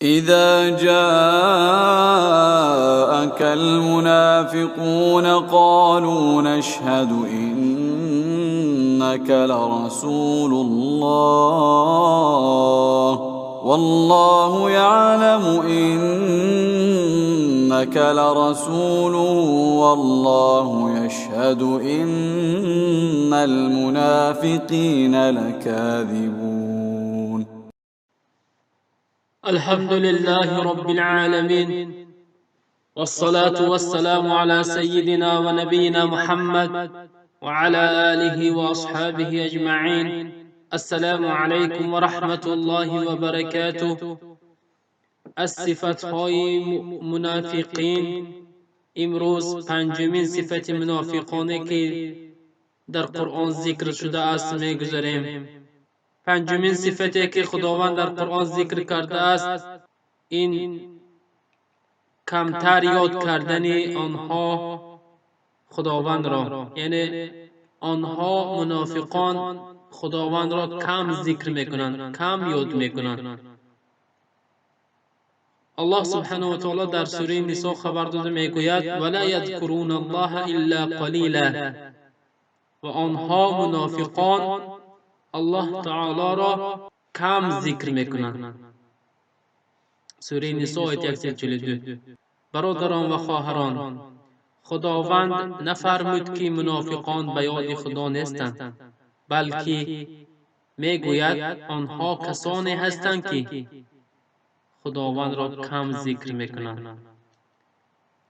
إذا جاءك المنافقون قالوا نشهد إنك لرسول الله والله يعلم إنك لرسوله والله يشهد إن المنافقين لكاذبون. الحمد لله رب العالمين، والصلاة والسلام على سيدنا ونبينا محمد وعلى آله وأصحابه أجمعين. السلام عليكم ورحمة الله وبركاته. Аз сифатҳои мунофиқин имрӯз панҷумин сифати мунофиқоне, ки дар Қуръон зикр шудааст, мегузарем. Панҷумин сифате, ки Худованд дар Қуръон зикр кардааст, ин камтар ёд кардани онҳо Худовандро, яъне онҳо, мунофиқон, Худовандро кам зикр мекунанд, кам ёд мекунанд. Аллоҳ субҳанаҳу ва таоло дар сураи Нисо хабар дода мегӯяд: ولا يذكرون الله إلا قليلا. Ва онҳо, мунофиқон, Аллоҳ таолоро кам зикр мекунанд. Сураи Нисо, ояти 142. Бародарон ва хоҳарон, Худованд нафармуд, ки мунофиқон ба ёди Худо нестанд, балки мегӯяд, онҳо касоне ҳастанд, ки Худовандро кам зикр мекунанд.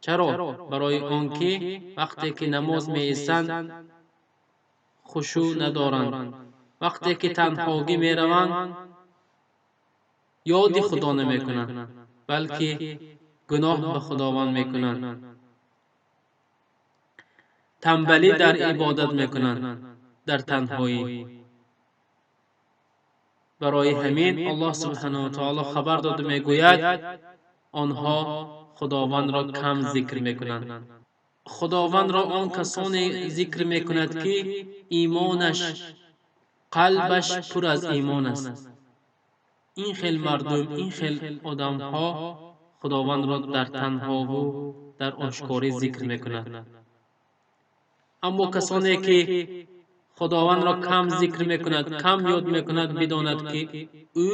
Чаро? Барои он ки вақте ки намоз меистанд, хушӯъ надоранд, вақте ки танҳогӣ мераванд, ёди Худо намекунанд, балки гуноҳ ба Худованд мекунанд, танбалӣ дар ибодат мекунанд дар танҳоӣ. Барои ҳамин Аллоҳ субҳанаҳу ва таоло хабар дода мегӯяд, онҳо Худовандро кам зикр мекунанд. Худовандро он касоне зикр мекунад, ки имонаш, қалбаш пур аз имон аст. Ин хел мардум, ин хел одамҳо Худовандро дар танҳову дар ошкорӣ зикр мекунад. Аммо касоне ки Худовандро кам зикр мекунад, кам ёд мекунад, бидонад, ки ӯ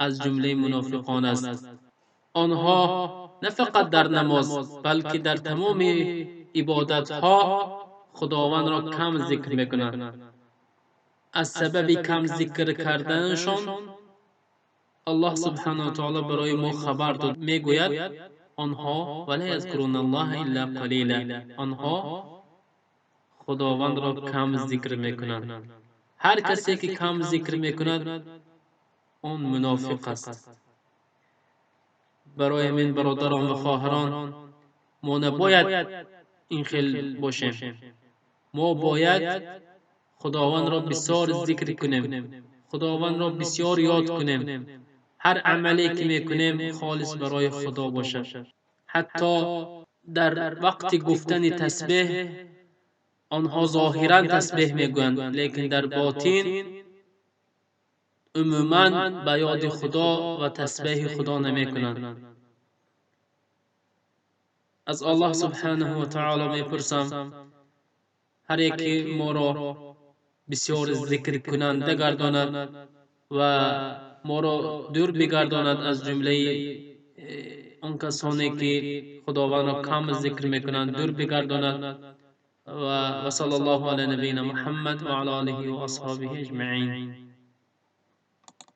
аз ҷумлаи мунофиқон аст. Онҳо на фақат дар намоз, балки дар тамоми ибодатҳо Худовандро кам зикр мекунанд. Аз сабаби кам зикр карданашон Аллоҳ субҳанаҳу ва таоло барои мо хабар дод, мегӯяд, онҳо ولا يذكرون الله إلا قليلا, онҳо Худовандро кам зикр мекунанд. Ҳар касе ки кам зикр мекунад, он мунофиқ аст. Барои ҳамин, бародарон ва хоҳарон, мо набояд ин хел бошем. Мо бояд Худовандро бисёр зикр кунем, Худовандро бисёр ёд кунем, ҳар амале ки мекунем, холис барои Худо бошад. Ҳатто дар вақти гуфтани тасбеҳ онҳо зоҳиран тасбеҳ мегӯянд, лекин дар ботин умуман ба ёди Худо ва тасбеҳи Худо намекунанд. Аз Аллоҳ субҳанаҳу ва таоло мепурсам, ҳар яке моро бисёр зикркунанда гардонад ва моро дур бигардонад аз ҷумлаи он касоне ки Худовандро кам зикр мекунанд, дур бигардонад. وصلى الله على نبينا محمد وعلى آله وأصحابه أجمعين.